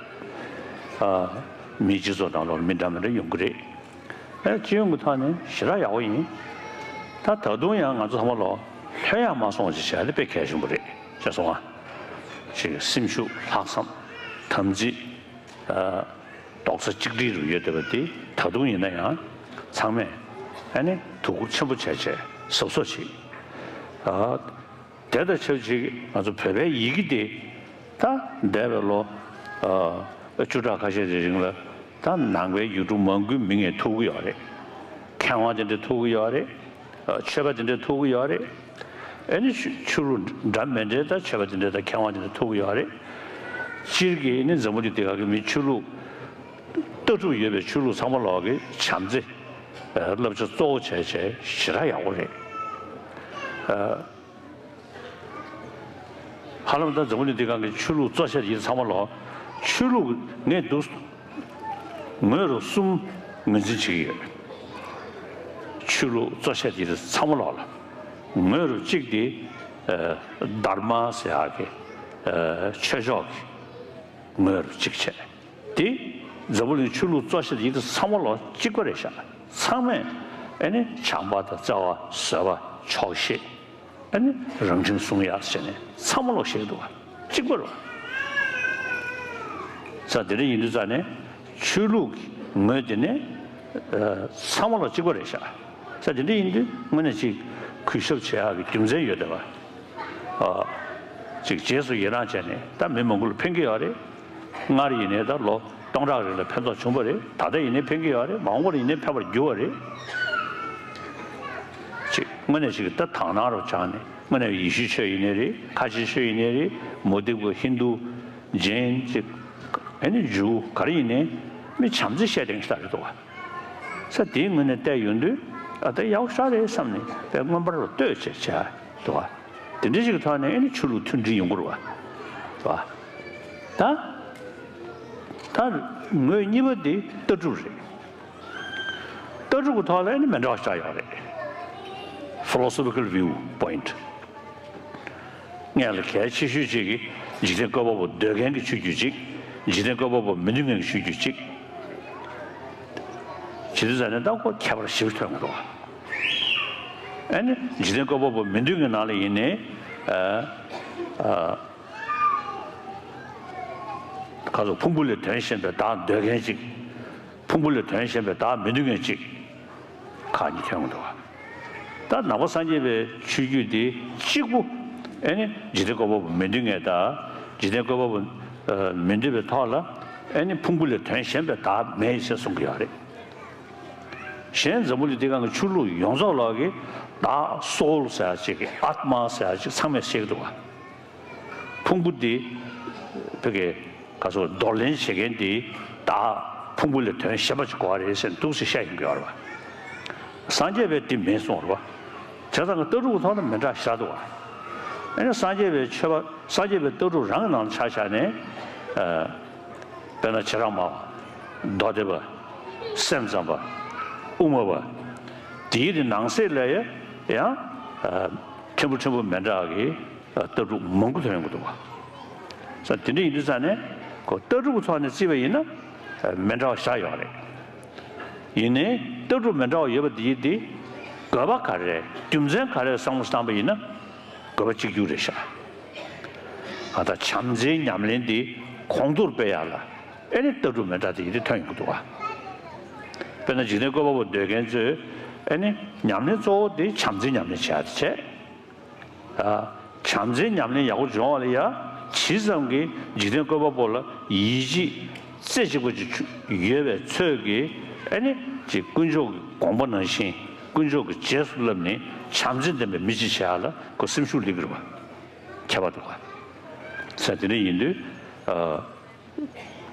མིའི་སྤྱི་ཚོགས་ནང་ལོགས་མི་འདྲ་མི་འདྲ་ཡོང་གི་རེད། ཨེ་སྤྱི་ཡོངས་ཀྱི་ཐོག་ནས་ཞེ་དྲག་ཡག་པོ་ཡིན། ད་ད་དུང་ཡང་ང་ཚོ་ཚང་མ་ལོ་ལྷོད་ཡག་མ་སོང་ཅིག་བྱས་ཏེ་དཔེ་གལ་ཆེན་པོ་རེད་ཅེས་གསུངས་པ། ཅིག་སེམས་ཤུགས་ལྷག་བསམ། དམ་ཚིག་རྡོག་རྩ་གཅིག་སྒྲིལ་རུ་ཡོད་བསྡད་པ་དེ་ད་དུང་ཡིན་ན་ཡང་ཚང་མས་ཨ་ནི་དོ་ཁུར་ཆེན་པོ་བྱས་བྱས་གཟབ་གཟབ་བྱེད། ཨ་དེ་དང་ཆབས་ཅིག་ང་ཚོ་བོད་པའི་ཡི་གེ་དེ་ད་འདས་པའི་ལོ་ཨ་བཅུ་ཕྲག་ཁ་ཤས་ཀྱི་རིང་ལ་ད་ནང་པའི་ཡུལ་གྲུ་མང་པོའི་མི་ངས་ཐུག་གི་ཡོད་རེད། མཁས་དབང་དེ་འདྲ་ཐུག་གི་ཡོད་རེད། ཆོས་པ་དེ་འདྲ་ཐུག་གི་ཡོད་རེད། ཨ་ནི་ཆོས་ཆོས་ལུགས་འདྲ་མི་འདྲའི་ད་ཆོས་པ་དེ་འདྲ་དང་མཁས་དབང་དེ་འདྲ་ཐུག་གི་ཡོད་རེད། སྤྱིར་གྱི་ནི་འཛམ་བུ་གླིང་འདི་ག་གི་མི་ཆོས་ལུགས་ལྟ་གྲུབ་ཡོད་པའི་ཆོས་ལུགས་ཚང་མ་ལོག་གི་བྱམས་བརྩེ་བསླབ་བྱ་གཙོ་བོ་བྱས་བྱས་ཞེ་དྲག་ཡག་པོ་རེད། ཧ་ལམ་ད་འཛམ་བུ་གླིང་འདི་སྒང་གི་ཆོས་ལུགས་གཙོ་ཆེ་ཡིན་ཚང་མ་ལོ། ཆོས་ལུགས་ངས་འདུག་ངོས་རུ་གསུམ་ངོས་འཛིན་བྱེད་ཀྱི་ཡོད། ཆོས་ལུགས་གཙོ་ཆེ་ཡིན་ཚང་མ་ལོ་ལ། ངོས་རུ་གཅིག་དེ་ཨ་དྷརྨ་ཟེར་ཡག་གི་ཨ་ཆོས་ཕྱོགས་ཀྱི་ངོས་རུ་གཅིག་བྱས། དེ་འཛམ་བུ་གླིང་ཆོས་ལུགས་གཙོ་ཆེ་ཡིན་ཚང་མ་ལོ་གཅིག་པ་རེད་ཤག་ཚང་མས་ཨ་ནི་བྱམས་པ་དང་བརྩེ་བ་བཟོད་པ་ཆོག་ཤེས། ཨ་ནི་རང་ཁྲིམས་སྲུང་ཡག་བྱས་ནས་ཚང་མ་ལོག་ཤེས་འདུག་བ། གཅིག་པ་རེད་བ། ས་དེ་འདྲ་ཡིན་དུས་ཙང་ནས་ཆོས་ལུགས་ཀྱི་ངོས་དེ་ནས་ཚང་མ་ལོག་གཅིག་པ་རེད་ཤག་ས་དེ་འདྲ་ཡིན་དུས་དངོས་གནས་ཅིག་གུས་ཞབས་བྱེད་ཡག་གི་རྒྱུ་མཚན་ཡོད་བསྡད་པ། ཅིག་རྗེས་སུ་ཡི་རང་བྱས་ནས་ད་མི་མང་པོ་ལ་ཕན་གྱི་ཡོད་རེད། སྔར་ཡིན་ནའི་ད་ལོ་སྟོང་ཕྲག་རིང་ལ་ཕན་ཐོགས་བྱུང་བ་རེད། ད་ལྟ་ཡིན་ནའི་ཕན་གྱི་ཡོད་རེད། མ་འོངས་པར་ཡིན་ནའི་ཕན་པར་འགྱུར་བ་རེད། ཅིག་དངོས་གནས་ཅིག་ད་དག་སྣང་རུ་བྱས་ནས་དངོས་གནས་ཡེ་ཤུའི་ཆོས་ཡིན་ནའི་རེད། ཁ་ཆེའི་ཆོས་ཡིན་ནའི་རེད། མུ་སྟེགས་པ་ཧིན་དུ་ཇེན་ཅིག་ཨ་ནི་ཇུ་ག་རེ་ཡིན་ནའི་མི་བྱམས་བརྩེ་བཤད་བསྡད་མཁན་ཞིག་རེད་འདུག་བ། ས་དེའི་ངོས་ནས་བལྟས་ཡོང་དུས་ཨ་ད་ཡག་པོ་ཞེ་དྲག་རེད་བསམ་ནས་དཔེ་མངོན་པར་ལྟོས་བྱས་བྱས་འདུག་བ། དེ་འདྲ་ཞིག་གི་ཐོག་ནས་ཨ་ནི་ཆོས་ལུགས་མཐུན་སྒྲིལ་ཡོང་གི་རེད་བ། རེད་བ། ད་ད་ངོས་གཉིས་པ་དེ་ལྟ་གྲུབ་རེད། ལྟ་གྲུབ་ཀྱི་ཐོག་ལ་ཨ་ནི་མི་འདྲ་བ་ཞིག་ཡོད་རེད། Philosophical view point། སྔོན་ལ་གལ་ཆེ་ཤོས་གཅིག་གིས་འཇིག་རྟེན་བཀོད་པ་པོ་འདོད་མཁན་གྱི་ཆོས་བརྒྱུད་གཅིག་འཇིག་རྟེན་བཀོད་པ་པོ་མི་འདོད་མཁན་གྱི་ཆོས་བརྒྱུད་གཅིག་བྱེད་དུས་ཙམ་ནས་ད་ཁོ་ཁྱད་པར་ཞེ་པོ་ཐོན་གྱི་འདུག་ཨ་ནི་འཇིག་རྟེན་བཀོད་པ་པོ་མི་འདོད་མཁན་ནང་ལ་ཡིན་ནའི་ཨ་ཨ་ཁ་སོགས་ཕུང་པོ་ལས་དོན་གཞན་པའི་བདག་འདོད་མཁན་གཅིག་ཕུང་པོ་ལས་དོན་གཞན་པའི་བདག་མི་འདོད་མཁན་གཅིག་ཁག་གཉིས་ཐོན་གྱི་འདུག་ད་ནང་པ་སངས་རྒྱས་པའི་ཆོས་བརྒྱུད་འདི་གཅིག་པུ་ཨེ་ནི་འཇིག་རྟེན་བཀོད་པ་པོ་མི་འདོད་མཁན་དང་འཇིག་རྟེན་བཀོད་པ་པོ་མི་འདོད་པའི་ཐོག་ལ་ཨེ་ནི་ཕུང་པོ་ལས་དོན་གཞན་པའི་བདག་མེད་ཟེར་གསུང་གི་ཡོད་རེད། གཞན་འཛམ་བུ་གླིང་འདི་སྒང་གི་ཆོས་ལུགས་ཡོངས་རྫོགས་ལོག་གི་བདག་སོལ་ཟེར་ཡ་ཅིག་གི་ཨཱཏྨ་ཟེར་ཡ་ཅིག་ཚང་མས་བཤད་ཀྱི་འདུག་བ། ཕུང་པོ་འདི་བོད་ཀྱི་ག་སོགས་འདོར་ལེན་བྱེད་མཁན་འདི་བདག་ཕུང་པོ་ལས་དོན་གཞན་པ་ཅིག་དགོས་པ་རེད་ཟེར་འདུག་སེ་བཤད་ཡོང་གི་ཡོད་རེད་བ། སངས་རྒྱས་པས་འདི་མེད་གསུངས་རེད་བ། བྱས་ཙང་ལྟ་གྲུབ་ཀྱི་ཐོག་ནས་མི་འདྲ་ཞེ་དྲག་འདུག་བ། ཨ་ནི་སངས་རྒྱས་པའི་ཆོས་པ་སངས་རྒྱས་པའི་ལྟ་གྲུབ་རང་གི་ནང་ལ་ཆ་བཞག་ནས་ཨ། དཔེར་ན་བྱེ་བྲག་སྨྲ་བ། མདོ་སྡེ་པ། སེམས་ཙམ་པ། དབུ་མ་པ། དེའི་དེ་ནང་གསེས་ལ་ཡང་ཨ། ཕྲན་བུ་ཕྲན་བུ་མི་འདྲ་བ་གི་ལྟ་གྲུབ་མང་པོ་ཐོན་ཡོང་གི་འདུག་བ། ས་དེ་འདྲ་ཡིན་དུས་ཙང་ནས་ཁོ་ལྟ་གྲུབ་ཀྱི་ཐོག་ནས་བརྩིས་པ་ཡིན་ན་མི་འདྲ་བ་བཞག་ཡོད་རེད། ཡིན་ནའི་ལྟ་གྲུབ་མི་འདྲ་བ་ཡོད་པ་དེ་ཡིན་དེ་དགོས་པ་ག་རེ་རྒྱུ་མཚན་ག་རེ་བསམ་བློ་བཏང་པ་ཡིན་ན་དགོས་པ་གཅིག་གྱུར་རེད་ཤག་ང་ད་བྱམས་བརྩེའི་ཉམས་ལེན་དེ་གོང་མཐོར་སྤེལ་ཡག་ལ་ཨེ་ནི་ལྟ་གྲུབ་མི་འདྲ་དེ་ཡིན་དེ་ཐོན་ཡོང་གི་འདུག་བ། དཔེར་ན་འཇིག་རྟེན་བཀོད་པ་པོ་འདོད་མཁན་ཚོས་ཨེ་ནི་ཉམས་ལེན་གཙོ་བོ་དེ་བྱམས་བརྩེའི་ཉམས་ལེན་བྱེད་ཡག་དེ་བྱས། བྱམས་བརྩེའི་ཉམས་ལེན་ཡག་པོ་སྦྱོང་བ་ལ་ཡ་ ཇི་ཙམ་གྱིས་འཇིག་རྟེན་བཀོད་པ་པོ་ལ་ཡིད་ཆེས་རྩེ་གཅིག་པ་ཅིག་ཡོད་པའི་ཚོད་ཀྱིས། ཨ་ནི་ཅིག་དཀོན་མཆོག་གི་དགོངས་པ་ནང་བཞིན་དཀོན་མཆོག་གི་རྗེས་སུ་བསླབས་ནས་བྱམས་བརྩེ་ལྡན་པའི་མི་ཅིག་བྱེད་ཡ་ལ་ཁོ་སེམས་ཤུགས་སླེབས་ཀྱི་རེད་པ། ཁྱད་པར་འདུག་ག་ས་དེ་འདྲ་ཡིན་དུས། ཨ།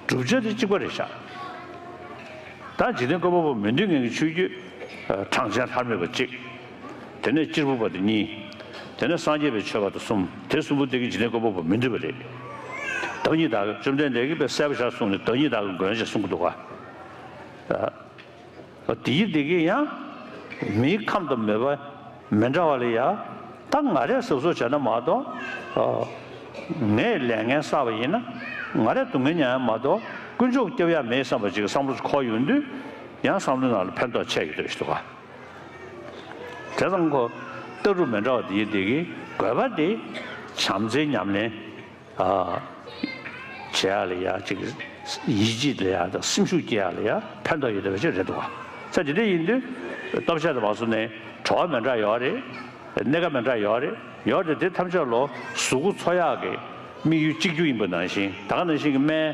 བསྒྲུབ་བྱ་དེ་གཅིག་པ་རེད་ཤག་ད་འཇིག་རྟེན་བཀོད་པ་པོ་མི་འདོད་མཁན་གྱི་ཆོས་བརྒྱུད། ཨ། གྲངས་ཅན་ལྷར་མེད་པ་གཅིག་དེ་ནས་གཅེར་བུ་པ་དེ་གཉིས། དེ་ནས་སངས་རྒྱས་པའི་ཆོས་པ་དེ་གསུམ། དེ་གསུམ་པོ་དེ་གིས་འཇིག་རྟེན་བཀོད་པ་པོ་མི་འདོད་པ་རེད། བདག་ཉིད་བདག་གི། བཅོམ་ལྡན་འདས་ཀྱིས་དཔེ་གསལ་པོ་ཞིག་གསུངས་ནས། བདག་ཉིད་བདག་གི་མགོན་ཞེས་གསུང་གི་འདུག་ག་ཨ། དེ་ཡི་དེ་གིས་ཡང་མིའི་ཁམས་དང་མོས་པ་མི་འདྲ་བ་ལ་ཡ། ད་ང་རས་གཟབ་གཟབ་བྱས་ན་མ་གཏོགས། ཨ། ངས་ལས་ངན་བསགས་པ་ཡིན་ན་ང་རས་སྡུག་བསྔལ་མྱོང་ཡ་མ་གཏོགས་དཀོན་མཆོག་སྐྱོབ་ཡ་མེད་བསམ་པ་ཅིག་གི་བསམ་བློ་ཅིག་འཁོར་ཡོང་དུས། ཡང་བསམ་བློའི་ནང་ལ་ཕན་ཐོགས་ཆེ་གི་འདུག་ཞུ་བ། དེ་ཙང་ཁོ་ལྟ་གྲུབ་མི་འདྲ་བ་དེ་ཡི་དེ་གི་དགོས་པ་དེ་བྱམས་བརྩེའི་ཉམས་ལེན། ཨ། བྱེད་ཡ་ལ་ཡ་ཅིག་ཡིད་ཆེས་ལ་ཡ་དང་སེམས་ཤུགས་སྐྱེ་ཡ་ལ་ཡ་ཕན་ཐོགས་ཡོད་བསྡད་པ་ཅིག་རེད་འདུག་ག་ས་དེ་འདྲ་ཡིན་དུས་སྟོབས་ཆེ་དང་མ་སོང་ནས་བྲོ་བ་མི་འདྲ་ཡོད་རེད། གནས་ཁ་མི་འདྲ་ཡོད་རེད། ཡོད་རེད། དེ་ཐམས་ཅད་ལོ་གཟུགས་པོ་འཚོ་ཡག་གི་དམིགས་ཡུལ་གཅིག་གྱུར་ཡིན་པ་ནང་བཞིན། ད་ག་ནང་བཞིན་གྱི་སྨན་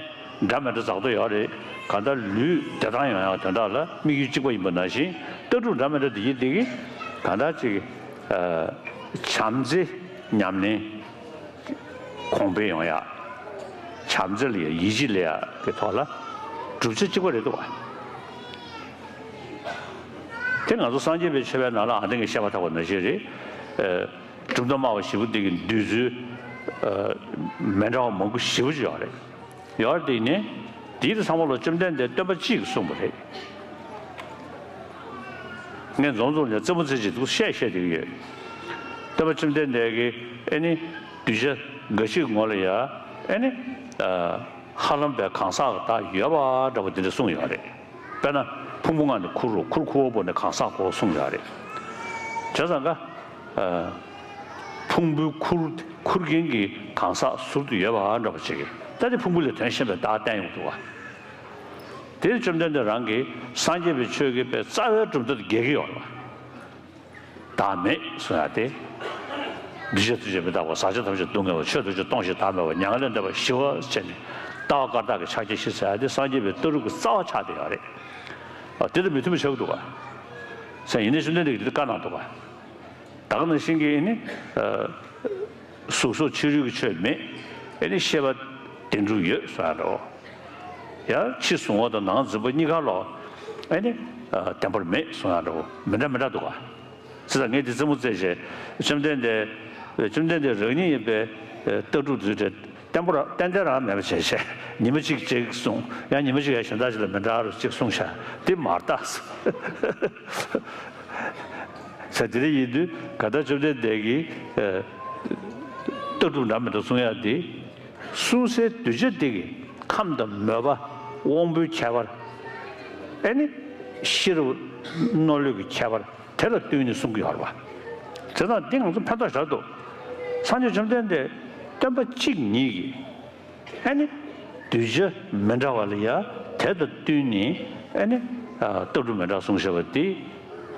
འདྲ་མི་འདྲ་འཛག་འདོད་ཡོད་རེད། གང་ལྟར་ལུས་བདེ་ཐང་ཡོང་ཡག་དོན་དག་ལ་དམིགས་ཡུལ་གཅིག་པ་ཡིན་པ་ནང་བཞིན། ལྟ་གྲུབ་འདྲ་མི་འདྲ་དེ་ཡིན་དེ་གི་གང་ལྟར་ཅིག་ཨ། བྱམས་བརྩེ་ཉམས་ལེན། གོང་འཕེལ་ཡོང་ཡ། བྱམས་བརྩེ་ལ་ཡ་ཡིད་ཆེས་ལ་ཡ་གི་ཐོག་ལ་བསྒྲུབ་བྱ་གཅིག་པ་རེད་འདུག་ག་དེ་ང་ཚོ་སངས་རྒྱས་པའི་ཆོས་པའི་ནང་ལ་ཨ་ཏིང་གི་བཤད་པ་ཐོག་པ་ནང་བཞིན་རེད། ཨ། གྲུབ་མཐའ་སྨྲ་བ་བཞི་པོ་འདི་གི་འདོད་ཚུལ། ཨ། མི་འདྲ་བ་མང་པོ་ཞེ་པོ་ཅིག་ཡོད་རེད། ཡོད་རེད། དེ་ནས་དེའི་ཚང་མ་ལ་བཅོམ་ལྡན་འདས་སྟོན་པ་གཅིག་གིས་གསུངས་པ་རེད། ངས་འཛོམས་འཛོམས་ནས་རྩེད་མོ་རྩེ་བྱེད་འདུག་བཤད་བཤད་བསྡད་ཀྱི་ཡོད། སྟོན་པ་བཅོམ་ལྡན་འདས་ཀྱིས་ཨེ་ནི་གདུལ་བྱ་འགའ་ཞིག་ངོ་ལ་ཡ་ཨེ་ནི། ཨ། ཧ་ལམ་པའི་གང་ཟག་གི་བདག་ཡོད་པ་འདྲ་པོ་དེ་འདྲ་གསུངས་ཡོད་རེད། དཔེར་ན་ཕུང་པོ་ལྔ་ནི་ཁུར་རོ། ཁུར་ཁུར་བ་པོ་ནི་གང་ཟག་གོ་གསུངས་ཡོད་རེད། བྱས་ཙང་ཀ་ཨ། ཕུང་པོའི་ཁུར་ཁུར་མཁན་གྱི་གང་ཟག་ཟུར་དུ་ཡོད་པ་འདྲ་པོ་ཅིག་གིས་ད་དེ་ཕུང་པོ་ལས་དོན་གཞན་པའི་བདག་བསྟན་ཡོང་འདུག་ག་དེར་བཅོམ་ལྡན་འདས་རང་གིས་སངས་རྒྱས་པའི་ཆོས་ཀྱི་དཔེ་རྩ་བའི་གྲུབ་མཐའ་དེ་འགལ་གྱི་ཡོད་རེད་པ། བདག་མེད་གསུང་ཡ་དེ། འདུས་བྱས་ཐམས་ཅད་མི་རྟག་པ། ཟག་བཅས་ཐམས་ཅད་སྡུག་བསྔལ་བ། ཆོས་ཐམས་ཅད་སྟོང་ཞིང་བདག་མེད་པ། མྱ་ངན་ལས་འདས་པ་ཞི་བ་ཟེར་ནས་ལྟ་བ་བཀར་བདག་གི་ཕྱག་རྒྱ་བཞི་ཟེར་ཡ་དེ་སངས་རྒྱས་པའི་ལྟ་གྲུབ་ཀྱི་རྩ་བ་ཆགས་བསྡད་ཡོད་རེད། ཨ། དེ་དང་མི་མཐུན་པ་ཆགས་ཀྱི་འདུག་ག་ཟེར། ཡིན་ནའི་བཅོམ་ལྡན་འདས་ཀྱིས་དེ་བཀའ་གནང་འདུག་ག་ད་ག་ནང་བཞིན་གྱི་ཨེ་ནི། ཨ། གཟུགས་སོགས་ཕྱི་རོལ་གྱི་ཆོས་མེད། ཨེ་ནི་ཤེས་པ་བདེན་གྲུབ་ཡོད་གསུང་ཡ་འདྲ་བོ། ཡང་ཕྱི་གཟུང་བ་དང་ནང་འཛིན་པ་གཉིས་ཀ་ལ་ཨེ་ནི། ཨ། བདེན་པར་མེད་གསུང་ཡ་འདྲ་བོ་མི་འདྲ་མི་འདྲ་འདུག་ག་ཟེར་ཙང་ངས་འདི་རྩེད་མོ་རྩེ་བྱས། བཅོམ་ལྡན་འདས། བཅོམ་ལྡན་འདས་རང་ཉིད་ཡིན་པའི་ལྟ་གྲུབ་འདི་འདྲ་བརྟན་པོ་ར་ཏན་ཏན་རང་མེད་པ་བྱས་བྱས། ཉི་མ་གཅིག་གཅིག་གསུངས། ཡང་ཉི་མ་གཅིག་ཡང་གཞན་དག་ཅིག་ལ་མི་འདྲ་བ་གཅིག་གསུངས་བྱས། འདི་མ་རེད་ད། ས་དེ་འདྲ་ཡིན་དུས་གང་ལྟར་བཅོམ་ལྡན་འདས་ཀྱིས། ཨ། ལྟ་གྲུབ་འདྲ་མི་འདྲ་གསུང་ཡ་དེ། གསུང་སའི་གདུལ་བྱ་དེ་གི་ཁམས་དང་མོས་པ། དབང་པོའི་ཁྱད་པར། ཨེ་ནི། ཤེས་རབ་རྣོ་ལུས་ཀྱི་ཁྱད་པར་དེ་ལ་བསྟུན་ནས་གསུང་གི་ཡོད་རེད་པ། དེ་དང་འདི་ང་ཚོ་ཕན་ཐོགས་ཞེ་དྲག་འདུག་སངས་རྒྱས་བཅོམ་ལྡན་འདས་སྟོན་པ་གཅིག་ཉིད་ཀྱིས། ཨ་ནི། གདུལ་བྱ་མི་འདྲ་བ་ལ་ཡ་དེ་དང་བསྟུན་ནས་ཨ་ནི། ཨ། ལྟ་གྲུབ་མི་འདྲ་གསུངས་བཞག་པ་དེ།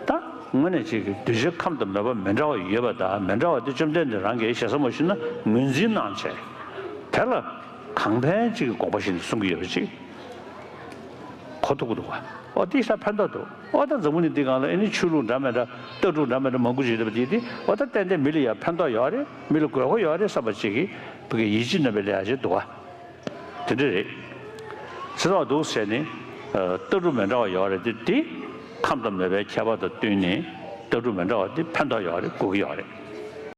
ད་དངོས་གནས་ཅིག་གི་གདུལ་བྱ་ཁམས་དང་མོས་པ་མི་འདྲ་བ་ཡོད་པ་དང་མི་འདྲ་བ་དེ་བཅོམ་ལྡན་འདས་རང་གིས་ཞེ་ས་མ་ཞུས་ན་ངོས་འཛིན་གནང་བྱས། དེ་ལ་གང་ཕན་ཅིག་གི་དགོངས་པ་བཞེས་ནས་གསུང་གི་ཡོད་པ་ཅིག་གོ་ཐུབ་ཀྱི་འདུག་ག་ཨོ་དེ་ཤ་ཕན་ཐོགས་འདུག་ཨོ་ད་འཛམ་བུ་གླིང་འདི་སྒང་ལ་ཨ་ནི་ཆོས་ལུགས་འདྲ་མི་འདྲ་ལྟ་གྲུབ་འདྲ་མི་འདྲ་མང་པོ་ཅིག་ཡོད་པ་དེ་དེ་ཨོ་ད་ཏན་ཏན་མི་ལ་ཡ་ཕན་ཐོགས་ཡོད་རེད། མི་ལ་དགོས་མཁོ་ཡོད་རེད་བསམ་པ་ཅིག་གི་བོད་ཀྱི་ཡིད་ཆེས་རྣམ་པའི་ལ་ཡ་ཅིག་འདུག་ག་དེ་འདྲ་རེད། ཚེ་ཐོག་འདུག་ཟེར་ནས། ཨ། ལྟ་གྲུབ་མི་འདྲ་བ་ཡོད་རེད་དེ། དེ་ཁམས་དང་མོས་པའི་ཁྱད་པར་དང་བསྟུན་ནས་ལྟ་གྲུབ་མི་འདྲ་བ་དེ་ཕན་ཐོགས་ཡོད་རེད། དགོས་ཀྱི་ཡོད་རེད།